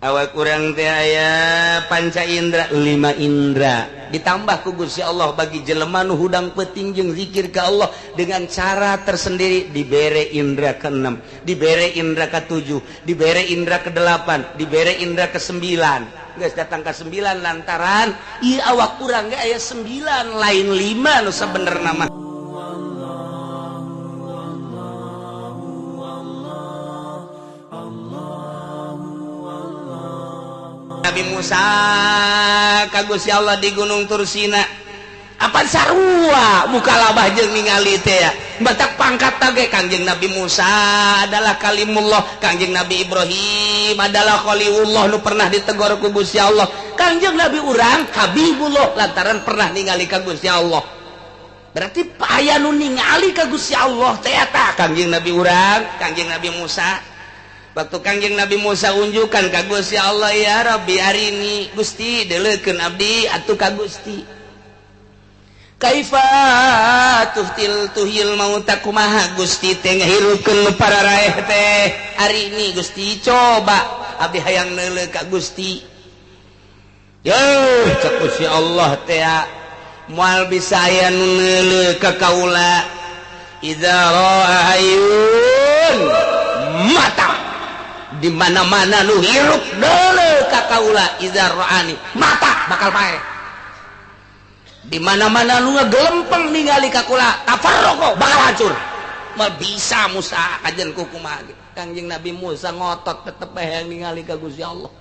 Awak kurang teh aya panca indra 5 indra ditambah ku Gusti Allah bagi jelema nu hudang peuting jeung zikir ka Allah dengan cara tersendiri dibere indra ke-6, dibere indra ke-7, dibere indra ke-8, dibere indra ke-9. Geus datang ke 9 lantaran ieu awak urang ge aya 9 lain 5 nu sabenerna mah. Nabi Musa ka Gusti Allah di Gunung Tursina apan sarua muka labah jeung ningali teh ya batak pangkat tage Kangjeng Nabi Musa adalah kalimullah, Kangjeng Nabi Ibrahim adalah khalilullah nu pernah ditegor ku Gusti Allah, Kangjeng Nabi urang Habibullah lantaran pernah ningali ka Gusti Allah. Berarti aya nu ningali ka Gusti Allah teh eta Kangjeng Nabi urang, Kangjeng Nabi Musa. Waktu Kangjeng Nabi Musa unjukan ka Gusti Allah, ya Rabbi arini Gusti deleukeun abdi atuh ka Gusti. Kaifa tuhtil tuhil mauta kumaha Gusti teh ngahirupkeun nu pararaeh teh arini Gusti coba abdi hayang neuleuh ka Gusti. Yeuh cek Gusti Allah teh moal bisa aya nu neuleuh ka kaula idza ra'a ayun mata di mana-mana nu hirup deuleuh ka kaula idza ra'ani mata bakal paeh. Di mana-mana nu ngagelempeng ningali ka kula tafarraqo bakal hancur. Moal bisa Musa kajen ku kumaha ge. Kangjeng Nabi Musa ngotot tetep hayang ningali ka Gusti Allah.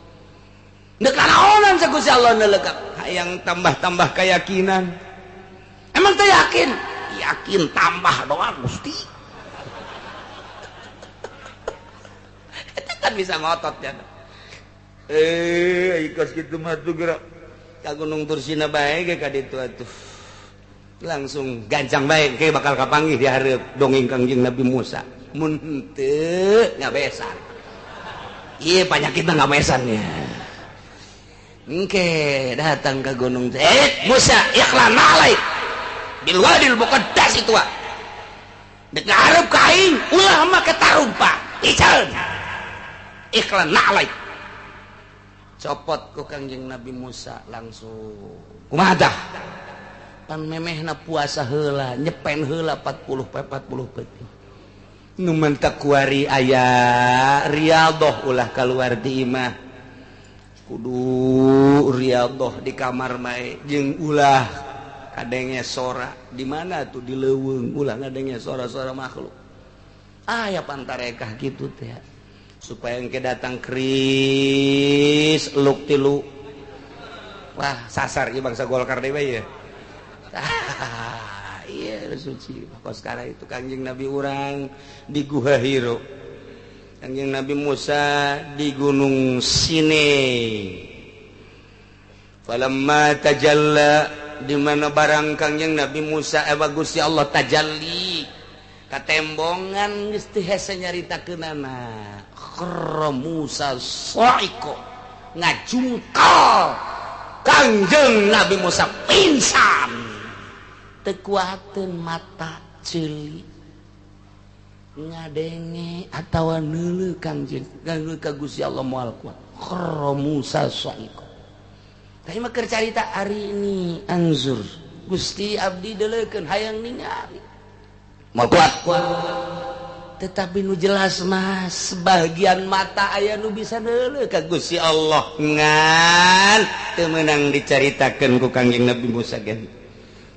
Deuk kanaonan sa Gusti Allah neuleuh hayang tambah-tambah keyakinan. Emang teu yakin? Yakin tambah doa Gusti. Kan bisa ngotot ya. Ikas gitu mah tuh gerak ka Gunung Tursina bae ge ka ditu atuh. Langsung gancang bae ke bakal kapanggih di hareup dongeng Kangjeng Nabi Musa. Mun henteu ngabesan. Ieu panyakitna ngabesan ya. Engke datang ke gunung teh, Musa ikhlan alaik bil wadil muqaddas itu wa. Dek ngarep ka aing ulah make tarumpa. Iceun. Ikhlan na'laik copot ku Kangjeng Nabi Musa langsung kumaha tah pan memehna puasa heula nyepen heula 40 peuting nu mantak kuari aya riyadhah ulah kaluar di imah kudu riyadhah di kamar bae jeung ulah kadenge sora di mana tuh di leuweung ulah ngadenge sora-sora makhluk aya pantarekah kitu teh supaya engke datang kris luk tilu wah sasar ieu bangsa Golkar deui ya. Iya suci kos sekarang itu Kangjeng Nabi urang di Guha Hiro, Kangjeng Nabi Musa di Gunung Sinai. Falamma tajalla di mana barang Kangjeng Nabi Musa Gusti Allah tajalli katembongan geus teu hese nyaritakeunana. Kharra Musa sa'iqa ngajungkal Kangjeng Nabi Musa pingsan teu kuateun mata ceuli ngadenge atawa neuleuh Kangjeng neuleuh ka Gusti Allah moal kuat. Kharra Musa sa'iqa tah mah keur carita ari ini anzur Gusti abdi deuleukeun hayang ningali moal kuat. Tetapi nu jelas mah sebagian mata aya nu bisa neuleuh ka Gusti Allah ngan teu meunang dicaritakeun ku Kangjeng Nabi Musa ge.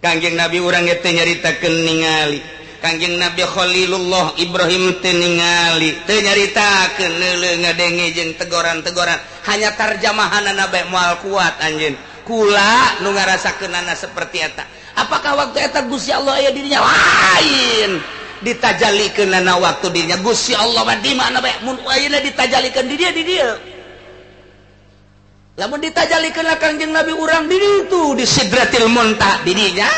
Kangjeng Nabi urang ge teu nyaritakeun ningali. Kangjeng Nabi Khalilullah Ibrahim teu ningali, teu nyaritakeun neuleuh ngadenge jeung tegoran-tegoran, hanya tarjamahanana bae moal kuat anjeun. Kula nu ngarasakeunana seperti eta. Apakah waktu eta Gusti Allah aya dirinya lain? Ditajalikeunana waktu dirinya Gusti Allah mah di mana bae mun ayeuna ditajalikeun di dieu di dieu. Lamun ditajalikeun Kangjeng Nabi urang di ditu di Sidratil Muntaha di dinya.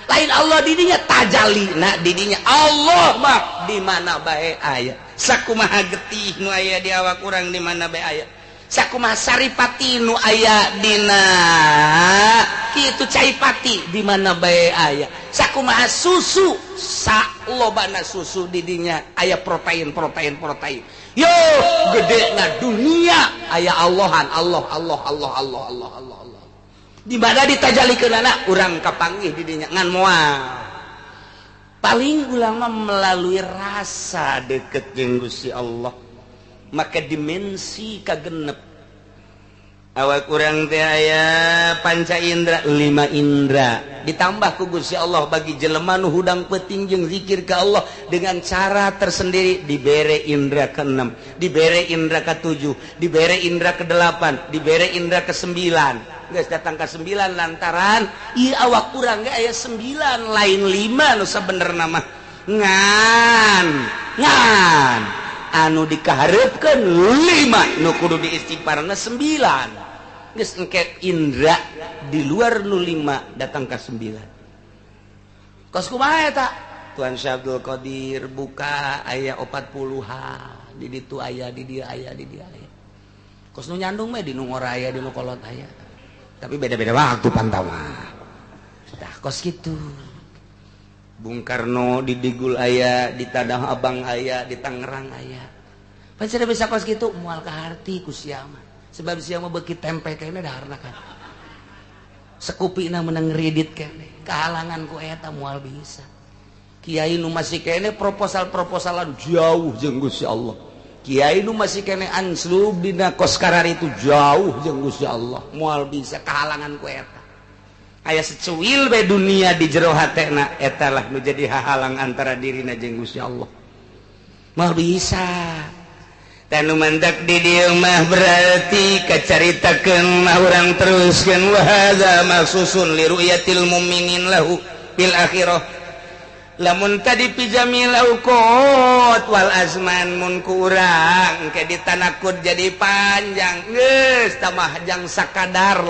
Lain Allah di dinya tajalina di dinya Allah mah di mana bae aya. Sakumaha getih nu aya di awak urang di mana bae aya. Sakumaha saripati nu aya dina kitu caipati di mana bae aya. Sakumaha susu sa lobana susu di dinya aya protein protein protein. Yo gede na dunia aya Allahan, Allah Allah Allah Allah Allah Allah Allah. Di mana ditajalikeun anak urang kapanggih di dinya ngan moal. Paling ulama melalui rasa deket jeung Gusti Allah, maka dimensi kagenep awak urang teh aya panca indra, lima indra ditambah ku Gusti Allah bagi jelema nu hudang peuting jeung zikir ka Allah dengan cara tersendiri, dibere indra ke-6, dibere indra ke-7, dibere indra ke-8, dibere indra ke-9. Geus datang ke 9 lantaran ieu awak urang ge aya 9 lain 5 nu sabenerna mah, ngan ngan anu dikahareupkeun 5, nu kudu diistighfarna 9. Geus engke indra di luar nu 5 datang ke 9. Kos kumaha eta? Tuan Syekh Abdul Qadir buka aya 40-an, di ditu aya, di dieu aya, di dieu aya. Kos nu nyandung mah di nu ngora aya, di nu kolot aya. Tapi beda-beda waktu pantauan. Tah kos kitu. Bung Karno di Digul aya, di Tanah Abang aya, di Tangerang aya. Pan bisa kos kitu moal kaharti ku sia mah. Sebab sia mah beuki tempe kene daharna kan. Sekupina menang kredit kene. Kahalangan ku eta moal bisa. Kiai nu masih kene proposal-proposalan jauh jeung Gusti Allah. Kiai nu masih kene anslub dina kos karar itu jauh jeung Gusti Allah. Moal bisa kahalangan ku eta. Aya secuil be dunia di jero hatena, eta lah nu jadi hahalang antara dirina jeung Gusti Allah. Moal bisa. Tanu mantak di dieu mah berarti kacaritakeun mah urang teruskeun wa hadza maksusun li ru'yatil mu'minin lahu bil akhirah. Lamun tadi pijami laukot wal azman mun kurang ke ditanakut jadi panjang geus tamah jang sakadar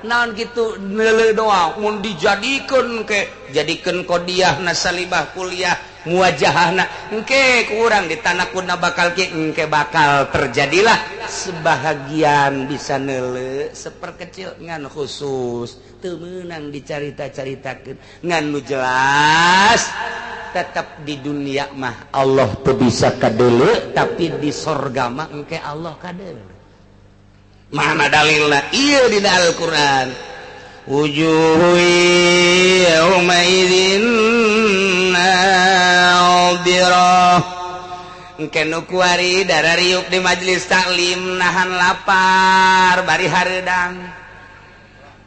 naon kitu neuleuh doa mun dijadikeun ke jadikeun qodiah salibah kuliah muwajahahna engke kurang ditanakutna bakal ki engke bakal terjadilah sebahagian bisa neuleuh seperkecil ngan khusus teu meunang dicarita-caritakeun ngan nu jelas tetap di dunia mah Allah teu bisa kadeuleu tapi di sorga mah engke Allah kadeuleu. Mana dalilna? Ieu di Al-Qur'an. Wujuhu yauma idzin nadhirah. Engke nu kuari darariuk di majelis taklim nahan lapar bari hareudang.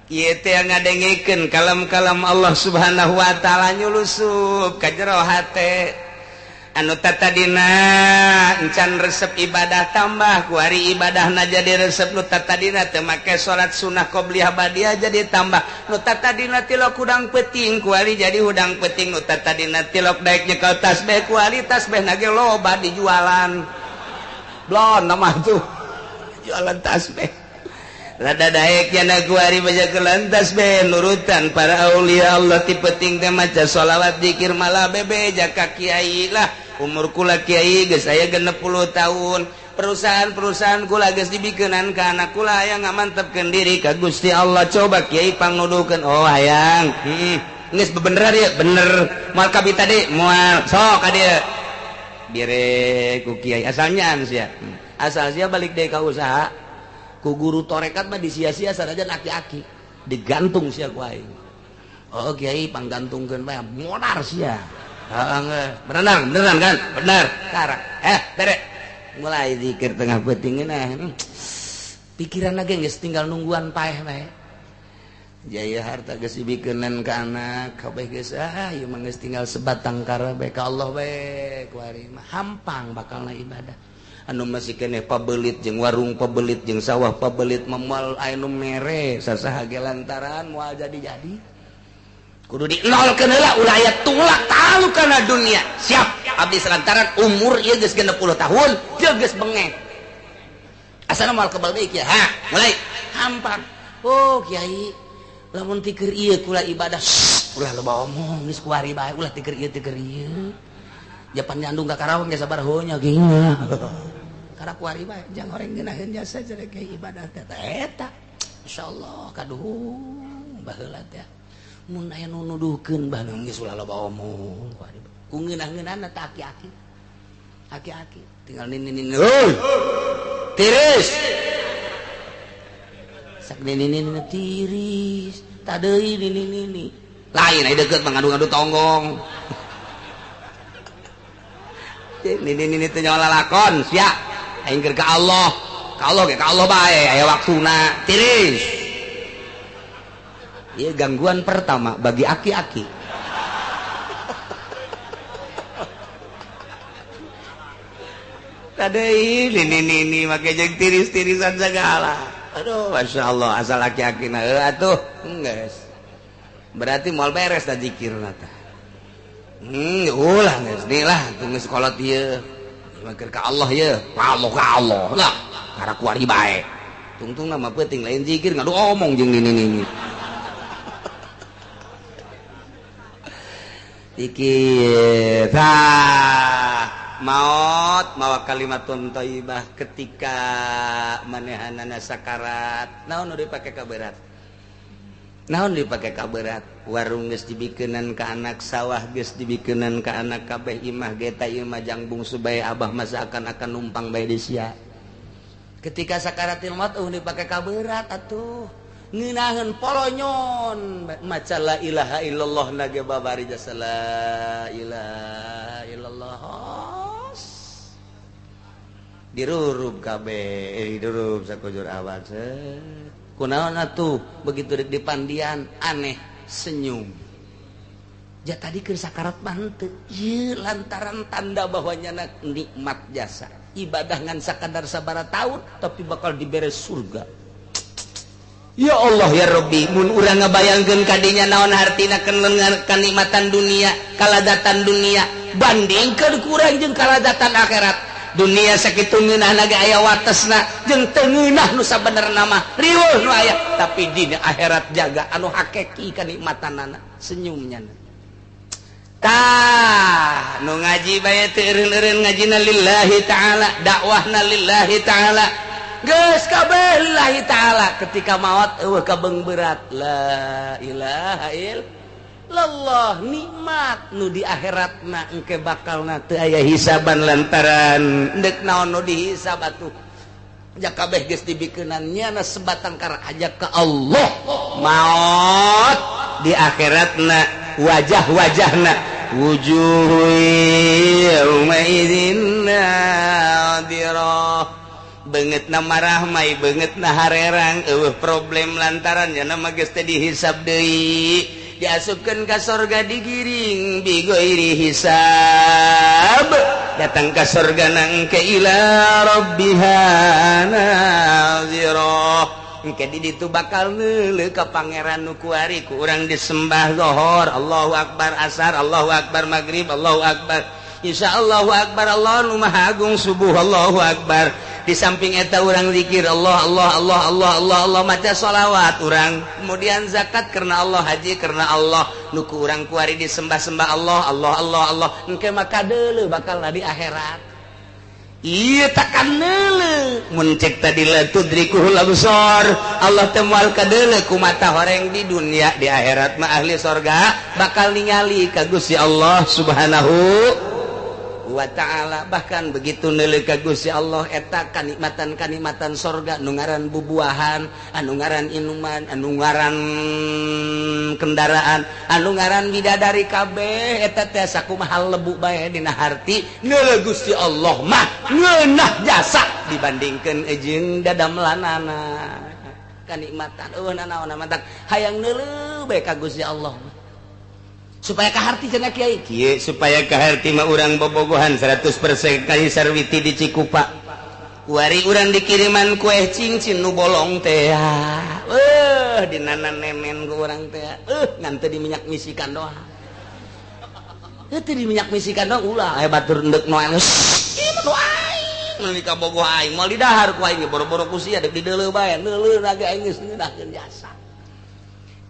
Ieu teh ngadengekeun kalam-kalam Allah Subhanahu wa taala nyulusup ka jero hate. Anu tatadina encan resep ibadah tambah kuari ibadahna jadi resep, nu tatadina teu make salat sunah qobliyah badiah jadi tambah, nu tatadina tilok hudang peuting kuari jadi hudang peuting, nu tatadina tilok daek nyekel tasbih kuari tasbihna ge loba dijualan. Blon mah tuh jualan tasbih. Rada daek jana kuari baca kelantas be nurutan para aulia Allah ti peuting teh maca sholawat zikir malah bebe jaka kiai lah umur kula kiai geus aya 60 tahun, perusahaan-perusahaan kula geus dibikeunan ka anak kula hayang ngamantepkeun diri ka Gusti Allah. Coba kiai pangnuduhkeun, oh hayang geus bebener ya bener moal kabita deui moal sok ka dieu bere ku kiai asalnya sia asal sia balik deui ka usaha ku guru torekat mah disia-sia sanajan aki-aki digantung sia ku aing. Oh kiai panggantungkeun bae modar sia. Heeh berenang beneran kan bener karak bere mulai zikir tengah peuting nah pikiran lagi geus tinggal nungguan paeh bae. Jaya harta geus dibikeunan ka anak kabeh geus ah ieu mah geus tinggal sebatang kara bae ka Allah bae ku ari mah hampang bakalna ibadah. Anu masih keneh pabelit jeung warung pabelit jeung sawah pabelit memual anu mere sasaha ge lantaran moal jadi-jadi kudu dinolkeun heula ulah aya tulak talu kana dunia. Siap abdi lantaran umur ieu geus 60 tahun jeung geus bengek asana moal kebal deui kieu ha mulai hampang. Oh kiai lamun tikeur ieu kula ibadah ulah loba omong geus kuari bae ulah tikeur ieu tikeur ieu japan nyandung ka Karawang ge sabar heunya geunya karena kuari bae jang horeng ngeunaheun jasa jadi ibadah teh eta insyaallah kaduhung baheula teh mun aya nu nuduhkeun baheula geus ulah loba omong kuari ku ngeunah-ngeunahna teh aki-aki aki-aki Tinggal nini nini, hoi, tiris. Sak nini nini tiris, tadei nini nini. Lain ai deket mah ngadu-ngadu tonggong. Nini nini teh nyawa lalakon sia. Aing keur ka Allah. Ka Allah ge ka Allah bae aya waktuna tiris. Ieu gangguan pertama bagi aki-aki. Tadei nini nini make jeung tiris-tirisan segala. Aduh, Masya Allah, asal aki-aki na atuh geus. Berarti moal beres da zikirna tah. Ulah geus deui lah tunggu sekolah ieu. Keur ka Allah ieu, Allah ka Allah lah. Karek kuari bae. Tungtungna mah peuting lain zikir ngadu omong jeung nini nini. Zikir. Tah, maot mawa kalimatun thayyibah ketika manehanana sakarat. Naon nu dipake kaberat? Naon dipake kaberat? Warung geus dibikeunan ka anak, sawah geus dibikeunan ka anak, kabeh imah ge ta ieu mah jang bungsu bae abah masa akan numpang bae di sia. Ketika sakaratil maut eueuh dipake kaberat atuh. Ngeunaheun polonyon maca la ilaha illallah na ge babari jasa la ilaha illallah. Dirurub kabeh, dirurub sakujur awak. Kunaon atuh begitu rek dipandian aneh senyum. Ja tadi keur sakarat mah henteu. Ieu lantaran tanda bahwa nyana nikmat jasa. Ibadah ngan sakadar sabaraha taun tapi bakal dibere surga. Ya Allah ya Rabbi, mun urang ngabayangkeun kadinya naon hartina kanikmatan dunia, kaladatan dunia, bandingkeun kurang jeung kaladatan akhirat. Dunia sakitu ngeunahna ge aya watesna jeung teu ngeunah nu sabenerna mah riweuh nu aya, tapi dina akhirat jaga anu hakiki kanikmatanana, senyumnya. Tah, nu ngaji bae teu eureun-eureun ngajina lillahi ta'ala, dakwahna lillahi ta'ala. Geus kabeh lillahi ta'ala, ketika maot eueuh kabeung berat la ilaha illallah, nikmat nu di akhiratna engke bakalna teu aya hisaban lantaran deuk naon nu dihisab atuh. Ja kabeh geus dibikeunan nyana sebatang kara aja ka Allah. Maot di akhiratna wajah-wajahna wujuhu yauma idzin nadirah. Banget na marahmai, banget na harerang, eueuh problem lantaran nyana mah geus teh dihisab deui. Diasupkeun ka sorga digiring bigoiri hisab. Datang ka sorga nang ke ila rabbiha nazirah. Engke di ditu bakal neuleuh ka pangeran nu kuari ku urang disembah zohor, Allahu akbar asar, Allahu akbar maghrib, Allahu akbar Insya Allahu akbar, Allah nu maha agung subuh, Allahu akbar. Di samping eta urang zikir Allah Allah Allah Allah Allah Allah, maca sholawat urang, kemudian zakat karena Allah, haji karena Allah, nu ku urang kuari disembah-sembah Allah Allah Allah Allah. Engke maka deuleuh bakal di akhirat. Ieu takkan neuleuh mun cek tadi la tudrikuhul absar, Allah teh moal kadeuleuh ku mata horeng di dunia, di akhirat mah ahli sorga bakal ningali ka Gusti Allah Subhanahu wa ta'ala. Bahkan begitu neuleuh ka Gusti Allah eta kanikmatan-kanikmatan sorga nu ngaran bubuahan, anu ngaran inuman, anu ngaran kendaraan, anu ngaran bidadari kabeh eta teh sakumaha lebu bae dina harti neuleuh Gusti Allah mah ngeunah jasa dibandingkeun jeung dadamlanana kanikmatan eueuh nanaon matak hayang neuleuh bae ka Gusti Allah mah. Supaya kaharti cenah kiai kieu, supaya kaharti mah urang bobogohan 100% kali sarwiti di Cikupa. Kuari urang dikiriman kue cincin nu bolong teh. Dinana nenen ku urang teh. Ngan teu diminyak misikan doang. Teu diminyak misikan doang ulah aya batur endek noel. Ieu mah nu aing, nu kabogoh aing moal didahar ku aing boro-boro ku sia deuk dideuleuh bae, neuleuh ge aing geus ngeunahkeun jasa.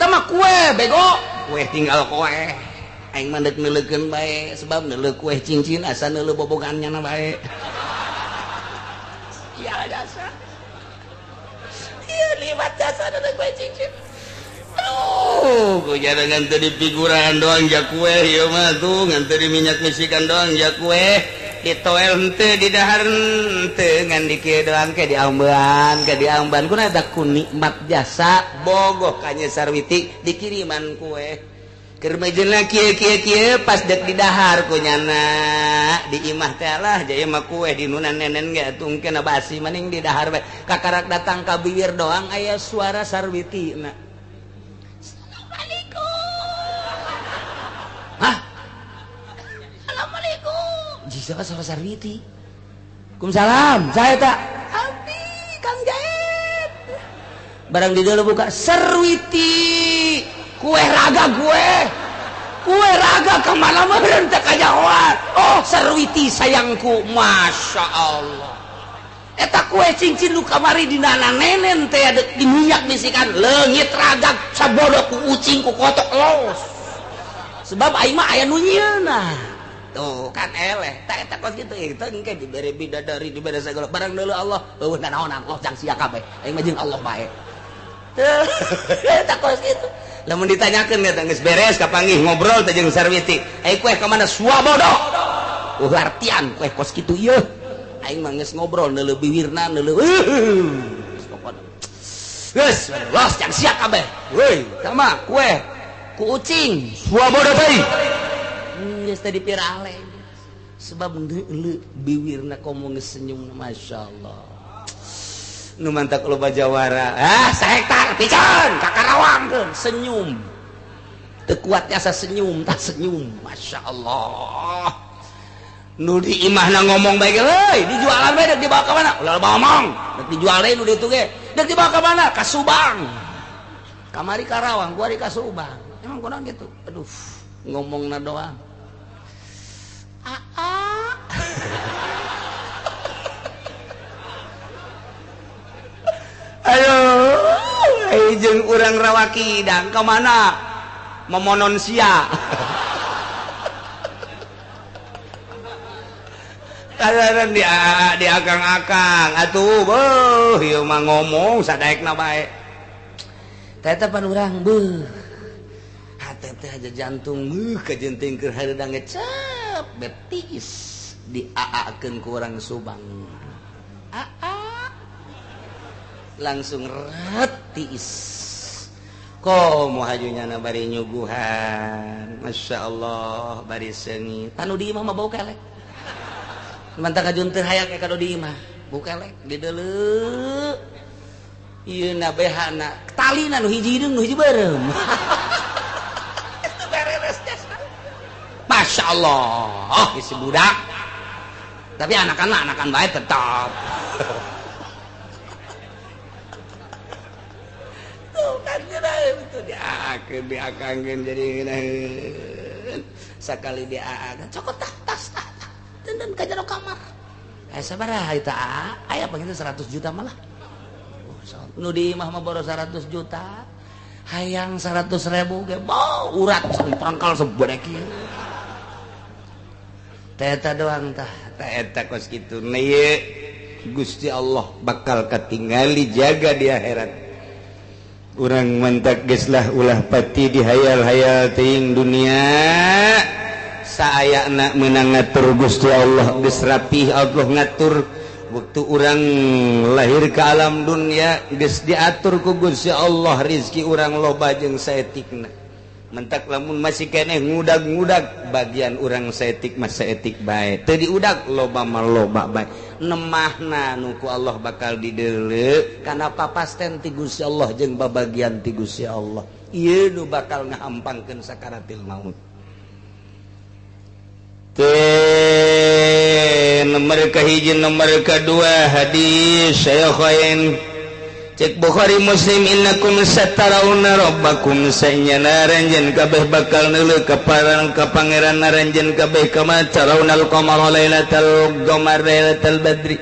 Tama kue bego, kue tinggal kue. Aing mah deuk neuleukeun bae sebab neuleuh kue cincin asa neuleuh bobogan nyana bae. Iya jasa. Iya liwat jasa neuleuh kue cincin. Aduh, ku jara ngan teu dipiguran doang ja kue ieu mah tuh ngan teu diminyak misikan doang ja kue. Ditoel henteu, di dahar henteu, ngan di kieu doang ke diamban, ke diamban. Kuna eta ku nikmat jasa bogoh ka Nyi Sarwiti dikiriman kue. Keur mejeuna kieu kieu kieu pas dek di dahar ku nyana di imah teh lah jaya mah kue di nunan nenen ge atuh engke basi maning di dahar bae. Kakarak datang ka bibir doang aya suara Sarwiti na. Assalamualaikum. Hah? Assalamualaikum. Jika sama Sarwiti. Waalaikumsalam. Saya tak abdi Kang Jaid. Barang di dalam buka Sarwiti. Kue raga gue. Kue raga kemana meureun teh kajahoan. Oh, Sarwiti sayangku. Masya Allah. Eta kue cincin nu kamari dina nenen teh di minyak bisikan leungit raga sabodo ku ucing ku kotok los. Sebab aing mah aya nu nyieunna. Tuh kan eleh tak eta kos kitu eta engke dibere bidadari dibere sagala barang deuleu Allah eueuh nanaonan Allah jang sia kabeh aing mah jeung Allah bae. Tuh eta kos kitu. Lamun ditanyakeun eta geus beres kapanggih ngobrol teh jeung Sarwiti. Ai kue ka mana suabodo. Eueuh artian kue kos kitu ieu. Aing mah geus ngobrol neuleuh biwirna neuleuh. Geus pokona. Geus los jang sia kabeh. Weuy, sama kue ku ucing suabodo teh. Geus teh dipirale. Sebab neuleuh biwirna komo geus senyum masyaallah. Nu mantak loba jawara. Ah, sahektar piceun ka Karawangkeun senyum. Teu kuat asa senyum, tah senyum. Masyaallah. Nu di imahna ngomong bae ge euy, dijualan bae dek dibawa ka mana? Ulah ngomong. Dek dijual deui nu ditu ge. Dek dibawa ka mana? Ka Subang. Kamari Karawang, kuari ka Subang. Emang kunaon kitu? Aduh, ngomongna doang. Aa. Ayo, jeung urang rawaki dang ka mana? Memonon sia. Kalaran di di akang-akang atuh beuh ieu mah ngomong sadaekna bae. Teh teh pan urang beuh. Hate teh aja jantung beuh kajenting keur hareudang ngecep betis diaakeun ku urang Subang. Aa langsung retiis. Komo hajunya na bari nyuguhan. Masya Allah bari seungit. Tanu di imah mah bau kelek. Mantap kajun teu hayang ka di imah. Bau kelek di deuleu. Ieu na behana talina nu hiji hideung nu hiji beureum. Itu bereres jasa. Masya Allah, isi budak. Tapi anak-anak anakan bae tetap. Kan itu diakeun diakangkeun jadi ngeunaheun. Sakali diaakeun cokot tah tas tah dan ka jero kamar. Sabaraha eta aya panginten 100 juta malah. Nu di imah mah boros 100 juta. Hayang 100 ribu ge bau urat prangkal sebodek ieu. Teh eta doang tah. Tah eta kos kitu. Nah ieu Gusti Allah bakal katingali jaga di akhirat. Urang mantak geus lah ulah pati dihayal-hayal teuing dunia. Saayana meunang ngatur Gusti Allah geus rapih Allah ngatur. Waktu urang lahir ke alam dunia geus diatur ku Gusti Allah rizki urang loba jeung saetikna. Mentak lamun masih keneh ngudag-ngudag bagian urang saetik mah saetik bae. Teu diudag loba mah loba bae. Nemahna nu ku Allah bakal dideuleu kana papasten ti Gusti Allah jeung babagian ti Gusti Allah. Ieu nu bakal ngahampangkeun sakaratil maut. Nomor kahiji nomor kedua hadis Syaikhain cek Bukhari Muslim innakum satarauna rabbakum sanyana ranjeun kabeh bakal neuleuh ka pangeran ranjeun kabeh kama taraunal qamara lailatal qamar lailatal badri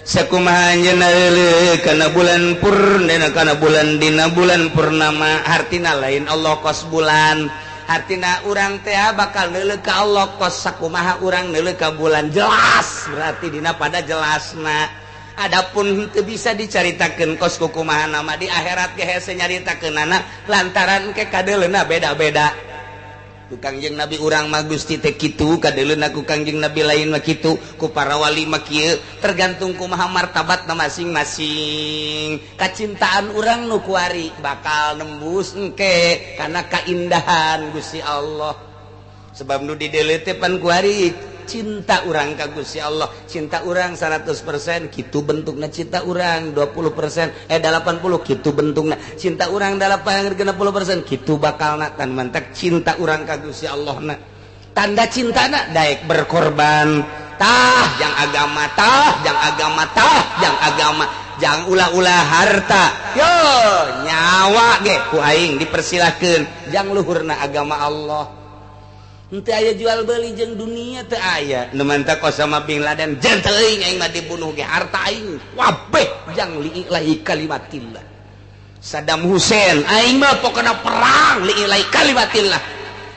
sakumaha anjeun neuleuh kana bulan purnama kana bulan dina bulan purnama hartina lain Allah kos bulan hartina urang teh bakal neuleuh ka Allah kos sakumaha urang neuleuh ka bulan jelas berarti dina pada jelasna. Adapun teu bisa dicaritakeun kos kukumaha nama di akhirat ge hese nyaritakeunana lantaran ke kadeuleuna beda-beda. Ku Kangjeng Nabi urang mah Gusti teh kitu, kadeuleuna ku Kangjeng Nabi lain mah kitu, ku para wali mah kieu, tergantung kumaha martabatna masing-masing. Kacintaan urang nu kuari bakal nembus engke kana kaindahan Gusti Allah. Sebab nu dideuleu teh pan kuari cinta urang ka Gusti Allah, cinta urang 100% kitu bentukna, cinta urang 20% 80 kitu bentukna, cinta urang 80% kitu bakalna. Tan mantak cinta urang ka Gusti Allah na tanda cintana daek berkorban tah jang agama, tah jang agama, tah jang agama, jang ulah-ulah harta yo nyawa ge ku aing dipersilahkeun jang luhurna agama Allah. Henteu aya jual beli jeung dunia, teu aya. Nu mantak Osama bin Laden jenteuing aing mah dibunuh ge harta aing wabeh jang li'ilahi kalimatillah. Saddam Hussein aing mah pokona perang li'ilahi kalimatillah.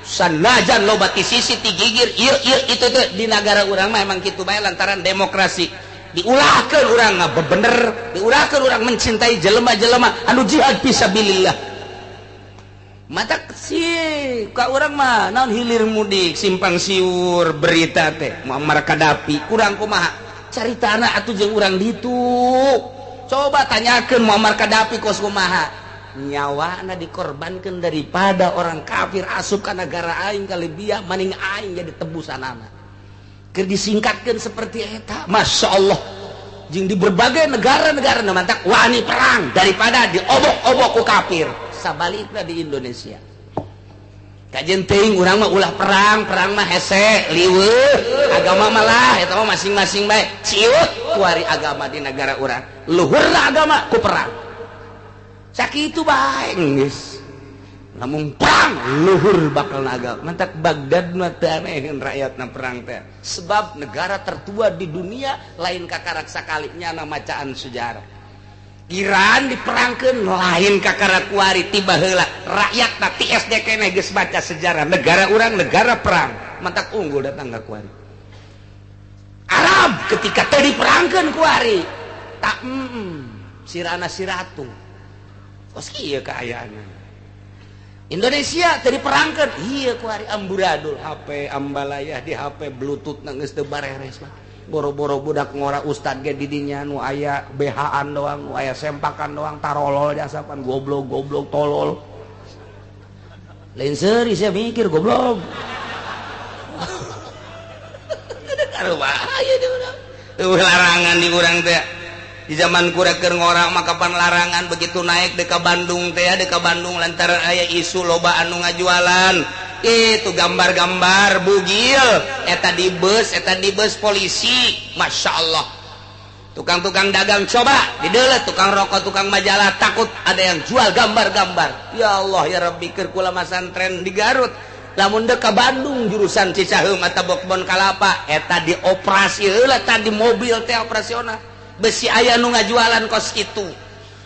Sanajan loba ti sisi ti gigir ieu ieu itu teh di nagara urang mah emang kitu bae lantaran demokrasi. Diulahkeun urang ngabebener, diulahkeun urang mencintai jelema-jelema anu jihad fisabilillah. Mata sih ka urang mah naon hilir mudik simpang siur berita teh Muammar Gaddafi kurang kumaha caritana atuh jeung urang ditu. Coba tanyakeun Muammar Gaddafi kos kumaha nyawana dikorbankeun daripada orang kafir asup ka nagara aing ka Libya maning aing jadi tebusanana. Keur disingkatkeun seperti eta, Masya Allah. Jeung di berbagai negara-negara nu mantak wani perang daripada diobok-obok ku kafir. Sabalikna di Indonesia kajen teuing urang mah ulah perang, perang mah hese liweuh, agama mah lah eta mah masing-masing bae ciut kuari agama di negara urang, luhurna agama ku perang sakitu bae geus. Lamun perang luhur bakal agama mantak Baghdad mah teu aneheun rakyatna perang teh, sebab negara tertua di dunia lain kakarak sakali nyana macaan sejarah. Iran diperangkeun lain kakara kuari tiba heula rakyatna ti SD keneh geus baca sejarah negara urang negara perang mantak unggul datang ka kuari. Arab ketika teu diperangkeun kuari tak sirana siratu kos kieu kaayaanna. Indonesia teu diperangkeun ieu kuari amburadul HP ambalayah di HP bluetooth na geus teu bareres mah. Boro-boro budak ngora ustad ge didinya nu aya BH-an doang, nu aya sempakan doang, tarolol jasapan goblok-goblok tolol. Lain seuri sia mikir goblok. Bahaya di urang. Eueuh larangan di urang teh. Di zaman kura keur ngora mah kapan larangan begitu naik deuk ka Bandung teh, deuk ka Bandung lantaran aya isu loba anu ngajualan. Itu gambar-gambar bugil eta di bus polisi, Masya Allah. Tukang-tukang dagang coba dideuleu, tukang rokok, tukang majalah takut ada yang jual gambar-gambar. Ya Allah ya Rabbi, keur kula masantren di Garut lamun deuk ka Bandung jurusan Cicaheum atawa Kebon Kalapa eta dioperasi heula tadi mobil teh operasional besi aya nu ngajualan kos kitu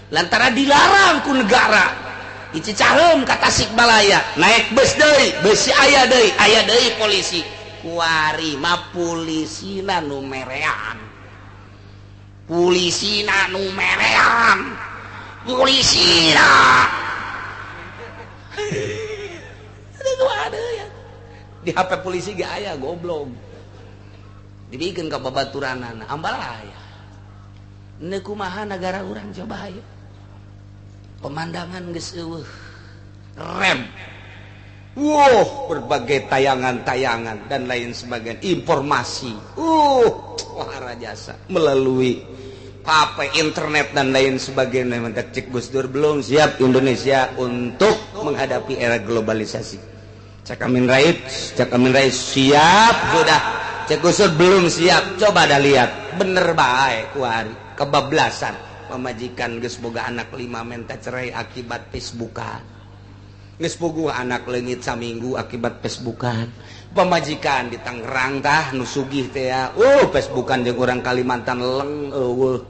lantaran dilarang ku negara. Di Cicaheum ka Tasikmalaya naik bus deui besi aya deui polisi kuari mah pulisina nu merean, pulisina nu merean, pulisina di HP polisi ge aya goblok dibikeun ka babaturanana ambalaya. Neuk kumaha nagara urang coba hayu pemandangan geus eueuh rem. Wow, berbagai tayangan-tayangan dan lain sebagainya, informasi. Wah jasa melalui HP, internet dan lain sebagainya. Mentak cek Gus Dur belum siap Indonesia untuk menghadapi era globalisasi. Cak Amin Rais, Cak Amin Rais siap sudah. Cek Gus Dur belum siap. Coba dah lihat, bener bae kuari kebablasan. Pamajikan geus boga anak 5 menta cerai akibat Facebookan. Geus puguh anak leungit saminggu akibat Facebookan. Pamajikan di Tangerang tah nu sugih teh ya. Facebookan jeung urang Kalimantan leng eueuh.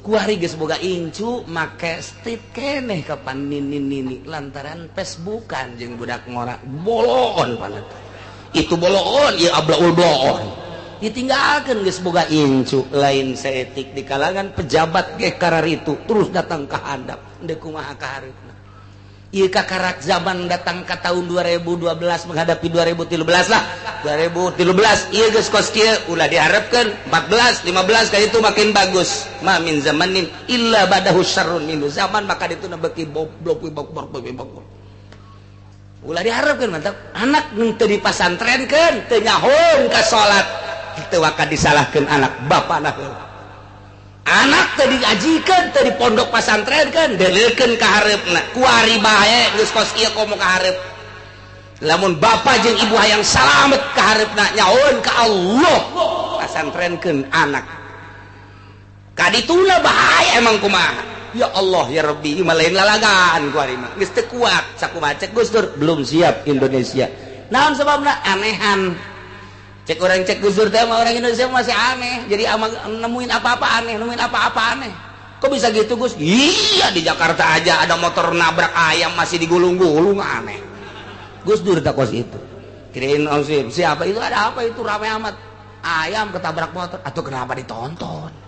Kuari geus boga incu make street keneh kapan nini-nini lantaran Facebookan jeung budak ngora boloon panat. Itu boloon ieu ablaul bloon. Ditinggalkan geus boga incu lain seetik di kalangan pejabat ge kararitu terus datang ka handap deuk kumaha ka hareupna. Ieu kakarak zaman datang ke tahun 2012 menghadapi 2013 lah. 2013 ieu geus kos kieu ulah diharapkeun 14 15 ka itu makin bagus. Ma min zamanin illa badahu syarrun minhu. Zaman maka dituna beuki goblok goblok goblok. Ulah diharapkeun mantap. Anak teu dipasantrenkeun, teu nyahoeun ka salat, teu waka disalahkeun anak bapana heula. Anak teu diajikeun, teu di pondok pasantrenkeun, deleukeun ka hareupna. Kuari bae geus kos ieu komo ka hareup. Lamun bapa jeung ibu hayang salamet ka hareupna nyahoeun ka Allah, pasantrenkeun anak. Kadituna bahaya emang kumaha. Ya Allah ya Rabbi, mah lain lalagaan kuari mah. Geus teu kuat sakumaha cek Gus Dur, belum siap Indonesia. Naon sebabna? Anehan. Cek orang cek Gus Dur teh mah orang Indonesia masih aneh. Jadi nemuin apa-apa aneh, nemuin apa-apa aneh. Kok bisa gitu Gus? Iya, di Jakarta aja ada motor nabrak ayam masih digulung-gulung, aneh. Gus Dur tak kos itu. Kirain oh, siapa itu, ada apa itu rame amat. Ayam ketabrak motor, atau kenapa ditonton?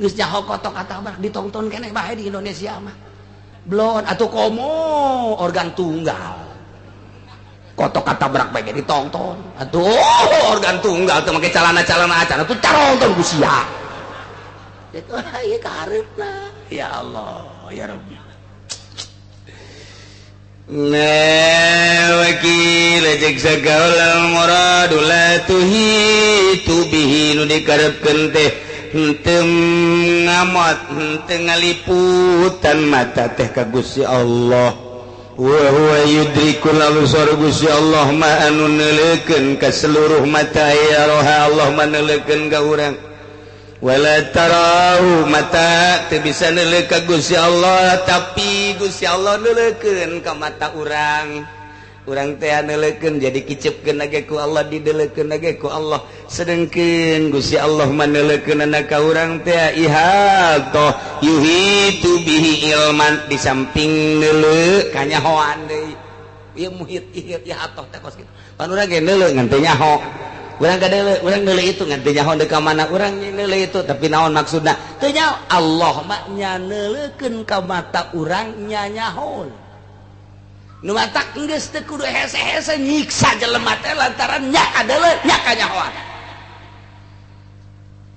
Geus nyaho kotok ketabrak ditonton keneh bae di Indonesia mah. Belon atau komo organ tunggal. Kotok ketabrak bae ditonton. Atuh organ tunggal teu make calana-calana acan atuh caronton ku sia. Itu ieu kahareupna. Ya Allah, ya Rabbi. Wakil cek sagaula muradu la tuhitu bihi nu dikarepkeun teh henteu ngamot henteu ngaliputan mata teh ka Gusti Allah. Wa huwa yudrikul absar, Gusti Allah ma anu neuleukeun ka seluruh mata ya roha Allah ma neuleukeun ka urang. Wala tarahu mata teu bisa neuleuh ka Gusti Allah, tapi Gusti Allah neuleukeun ka mata urang. Urang teh neuleukeun jadi kicepkeun ge ku Allah, dideleukeun ge ku Allah. Sedengkeun Gusti Allah mah neuleukeunana ka urang teh ihatoh yuhitu bihi ilman, di samping neuleuh kanyahoan deui. Ieu muhit ihit ihatoh teh kos kitu. Pan urang ge neuleuh ngan teu nyaho. Urang ka deuleuh, urang neuleuh itu ngan teu nyaho deui ka mana urang neuleuh itu, tapi naon maksudna? Teu nyaho. Allah mah nya neuleukeun ka mata urang nya nyaho. Nu matak geus teu kudu hese-hese nyiksa jelema teh lantaran nya kadeuleuh nya kanyahoan.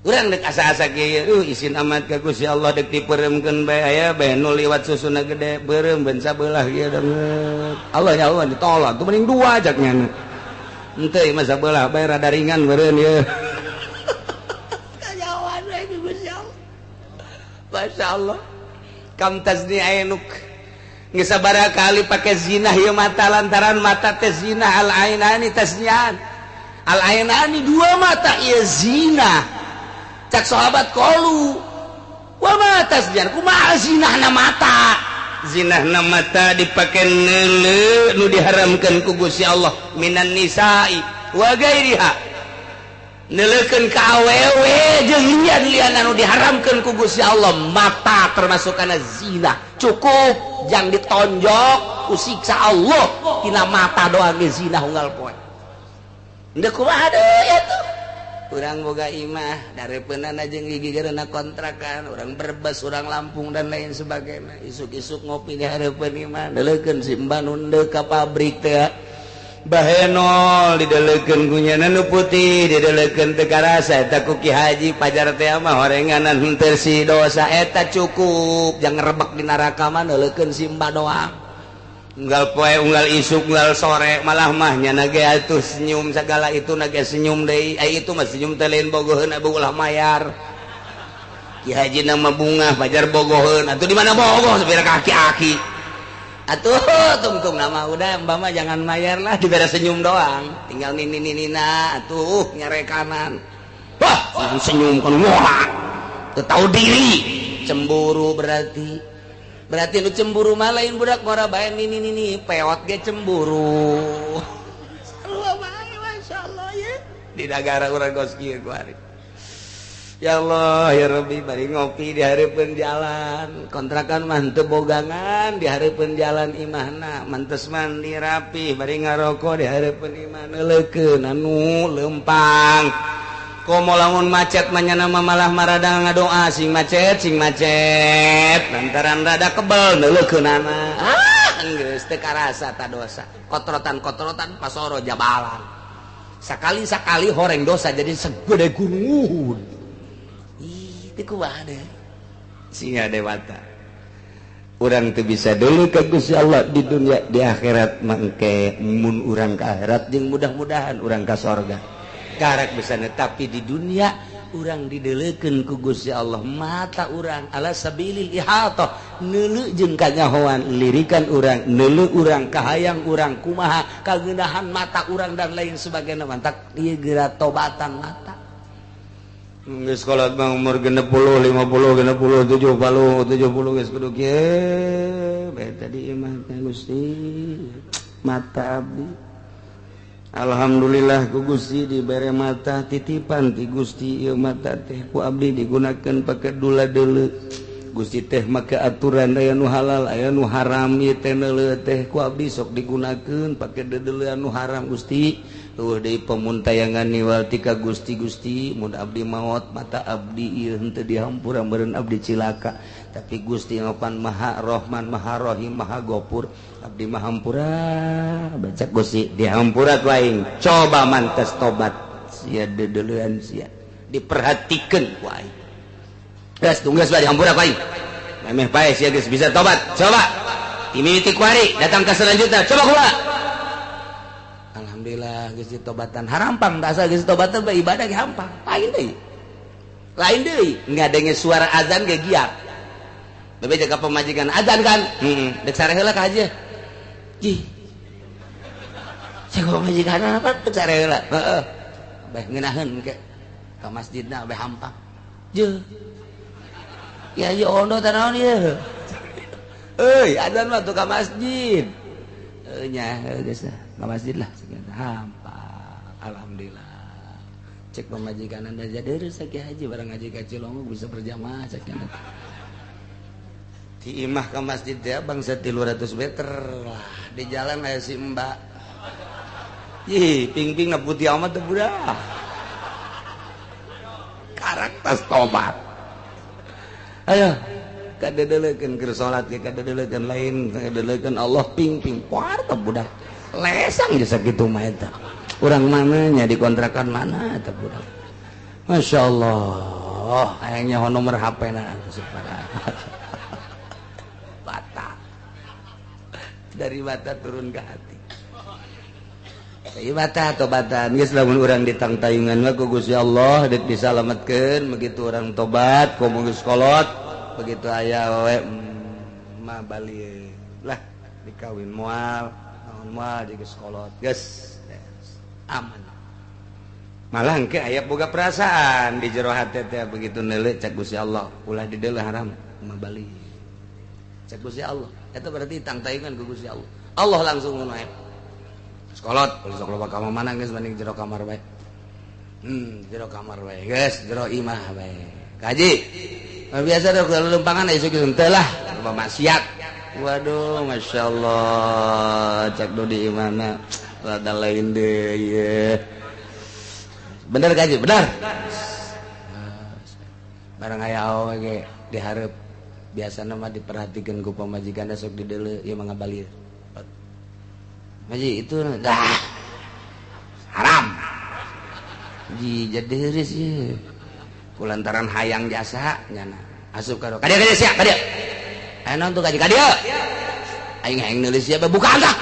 Urang deuk asa-asa kieu, isin amat ka Gusti Allah deuk dipeuremkeun bae aya bae nu liwat susuna gede beureum ben sabelah kieu deungeut. Allah nyahoan ditolak tuh mending dua jak nya. Henteu ieu mah sabelah bae rada ringan beureun ieu. Kanyahoan we ku Gusti Allah. Masyaallah. Kam tazni ainuk. Geus sabaraha kali pake zina ieu mata lantaran mata teh zina al ainani tasnian. Al ainani dua mata ieu zina. Cak sahabat qalu wa ma tasnian, kumaha zinahna mata? Zinahna mata dipake neuleuh nu diharamkeun ku Gusti Allah minan nisa'i wa gairiha. Neuleukeun ka awewe jeung lian-lian anu diharamkeun ku Gusti Allah, mata termasuk kana zina. Cukup jang ditonjok ku siksa Allah tina mata doang ge zina unggal poe. Ndeu kumaha deui atuh? Urang boga imah darepeunana jeung gigigeurna kontrakan, urang Brebes, urang Lampung dan lain sebagainya. Isuk-isuk ngopi di hareupeun imah, neuleukeun si Mbah nu deuk ka pabrik teh. Bahenol dideleukeun ku nya nu putih dideleukeun teu karasa eta ku Ki Haji pajar teh mah horenganan henteu si dosa eta cukup jang rebek di neraka mah neuleukeun si Mbah doang. Unggal poe unggal isuk unggal sore malah mah nya ge atuh senyum segala itu na ge senyum deui. Ai itu mah senyum teh lain bogoheun ulah mayar. Ki Haji na mah bungah pajar bogoheun atuh di mana bogoh sapira kaki-aki. Atuh tungtung nama udah mbak mah jangan mayar lah dibere senyum doang tinggal nini nina atuh nyarekanan wah senyum kan wah teu tahu diri cemburu berarti berarti nu cemburu mah lain budak ngora bae nini nini peot ge cemburu sarua bae masyaallah ya di nagara urang kos kieu kuari. Ya Allah ya Rabbi bari ngopi di hareupeun jalan kontrakan mah teu bogangan di hareupeun jalan imahna mantes mandi rapi bari ngaroko di hareupeun imah neuleukeun anu leumpang komo lamun macet mah nya mah malah marada ngadoa sing macet lantaran rada kebel neuleukeunana ah Geus teu karasa ta dosa. Kotrotan-kotrotan pasoro jabalan. Sakali-sakali horeng dosa jadi segede gunung Uhud. Ih, teu kumaha deh. Singa dewata. Urang teu bisa deuleu ka Gusti Allah di dunia, di akhirat mangke mun urang ka akhirat jeung mudah-mudahan urang ka sorga. Karak bisa tapi di dunia urang dideleukeun ku Gusti Allah mata urang ala sabilil ihatah neuleu jeung kanyahoan lirikan urang neuleu urang kahayang urang kumaha kageundahan mata urang dan lain sebagainya mantak ieu geura tobatan mata. Geus kolot mah umur 60 50 60 70 70 geus kudu kieu bae tadi imah teh Gusti mata abdi. Alhamdulillah ku Gusti dibere mata titipan ti Gusti ieu mata teh ku abdi digunakeun pake dula deuleu. Gusti teh make aturan aya nu halal aya nu haram ieu teh neuleu teh ku abdi sok digunakeun pake deudeuleun nu haram Gusti. Eueuh deui pamuntayangan niwal ti ka Gusti Gusti mun abdi maot mata abdi ieu henteu dihampura meureun abdi cilaka. Tapi Gusti mapan Maha Rahman Maha Rahim Maha Gopur abdi mahampura baca Gusti dihampura ku aing coba mantes tobat sia deudeuleun sia diperhatikeun ku aing geus tunggas bae dihampura ku aing memeh pae sia geus bisa tobat coba timiti kuari datang ke selanjutnya coba kula alhamdulillah geus ditobatan harampang da asa geus tobatan bae ibadah ge hampang lain deui ngadenge suara azan ge giat. Bebe jaga pemajikan azan kan? Heeh. Dek sare heula ka haji. Jih. Cek pemajikan apa dek sare heula? Heeh. Bae ngeunaheun ke ka masjidna bae hampang. Jeuh. Ya ieu ondo teh naon ieu? Euy, azan mah tuh ka masjid. Heuh nya geus ka masjid lah hampang. Alhamdulillah. Cek pemajikan anda jadi deureuh haji barang ngaji ka Cilongok bisa berjamaah cek nya. Di imah ke masjid ya bangsa 300 meter lah di jalan aya si mbak. Ih, ping-ping na putih amat teh budak. Karak tas tobat. Ayo, kadedeulekeun keur salat ge kadedeulekeun lain, kadedeulekeun Allah ping-ping poar teh budak. Lesang geus sakitu mah eta. Urang mana nya dikontrakan mana eta budak. Masya Allah, hayangnya nomor HP na bata. Dari mata turun ke hati. Tapi bata tobatan geus lamun urang ditangtayungan mah ku Gusti Allah deuk disalametkeun begitu urang tobat komo geus kolot begitu aya we mah balik lah dikawin moal naon moal geus kolot geus aman. Malah engke aya boga perasaan di jero hate teh begitu neuleuh cek Gusti Allah ulah dideuleuh haram mah balik. Cek Gusti Allah eta berarti tangtayungan ku Gusti Allah. Allah langsung ngono aya. Sekolot, sok loba ka mana geus mending jero kamar bae. Jero kamar bae geus, jero imah bae. Kaji. Biasa dok lempangan aya geus henteu lah, loba maksiat. Waduh, masyaallah, cek do di imahna rada lain deui ye. Bener kaji, bener. Barang aya awewe ge dihareup biasana mah diperhatikeun ku pamajikan sok dideuleu ieu mah ngabalir. Haji itu dah haram. Ji jadi heureus ieu. Kulantaran hayang jasa nyana. Asup ka ka dieu ka dieu sia ka dieu. Aya naon tuh kaji ka dieu. Aing hayang neulis sia bae buka tah.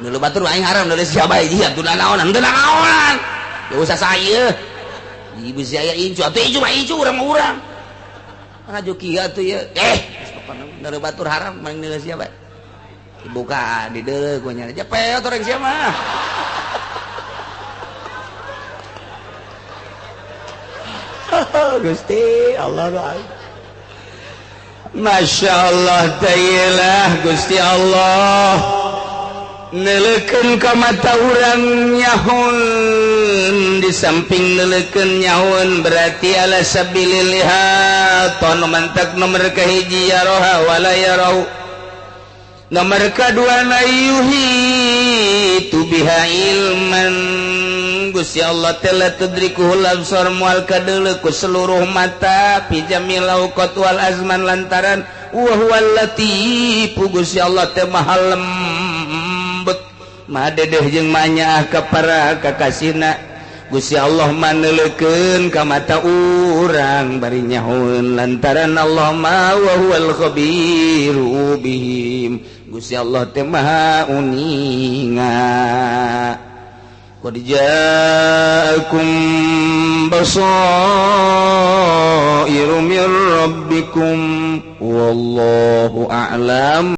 Neuleuh batur aing haram neulis sia bae ieu atuh naonan teu naonan. Ya usah saya. Ibu sia incu atuh incu mah incu urang mah urang. Ngajo kieu atuh ieu. Eh, pokona neuleuh batur haram mending neulis sia bae. Dibuka di deuleuh ku nya peot orang sia mah. Gusti Allah doa. Masya Allah ta'ala Gusti Allah neleukeun ka mata urang nyahun di samping neleukeun nyahun berarti ala sabilil lihat mantak nomor kahiji ya roha wala ya roh. Nomor kedua layuhi tu biha ilman Gusti Allah telah tudrikuhul absar mual kadeuleu ku seluruh mata pijamil lauqat wal azman lantaran Wa huwal latif, Gusti Allah teh maha lembut, maha dedeh jeung manyaah ka para kakasihna. Gusti Allah maneleukeun ka mata urang bari nyahoeun lantaran Allah ma wa huwal khabiru bihim. Gusti Allah teh maha uninga. Qad ja'akum basairu min rabbikum wallahu a'lam.